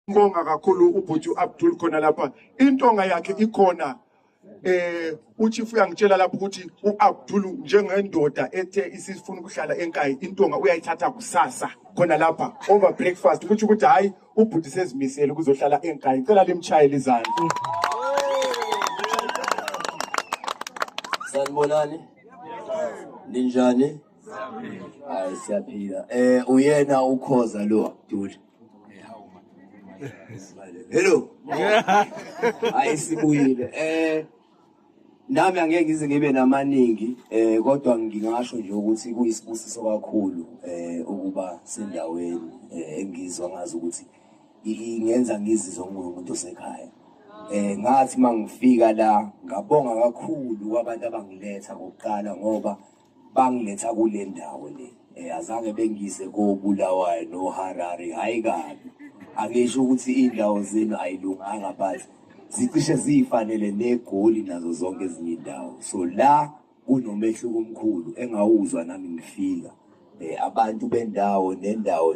Ngibonga kakhulu ubhuti uAbdul khona lapha, intonga yakhe ikhona. Uchief uyangitshela lapho ukuthi uAbdul njengendoda ethe isifuna ukuhlala eNkayi, intonga uyayithatha kusasa khona lapha over breakfast, kuthi ukuthi hayi, ubhuti sezimisele ukuzohlala eNkayi. Cela limshayele izandla. Sanibonani. Ninjani? Hayi, siyaphila. Uyena ukhoza lo Abdul. Hello. Hayi, sibuyile. Nami angeke ngize ngibe namaningi, kodwa ngingasho nje ukuthi kuyisibusiso kakhulu ukuba sendaweni engizwa ngazi ukuthi ingenza ngizizwe ngingumuntu osekhaya. Ngathi mangifika la ngabonga kakhulu kwabantu abangiletha kokuqala, ngoba bangiletha kule ndawo le. Azange bengise koBulawayo no Harare, hayi kabi. Angisho ukuthi indawo zenu ayilunganga, but zicishe ziyifanele neGoli nazo zonke ezinye indawo. So la kunomehluko omkhulu engawuzwa nami ngifika. Abantu bendawo nendawo.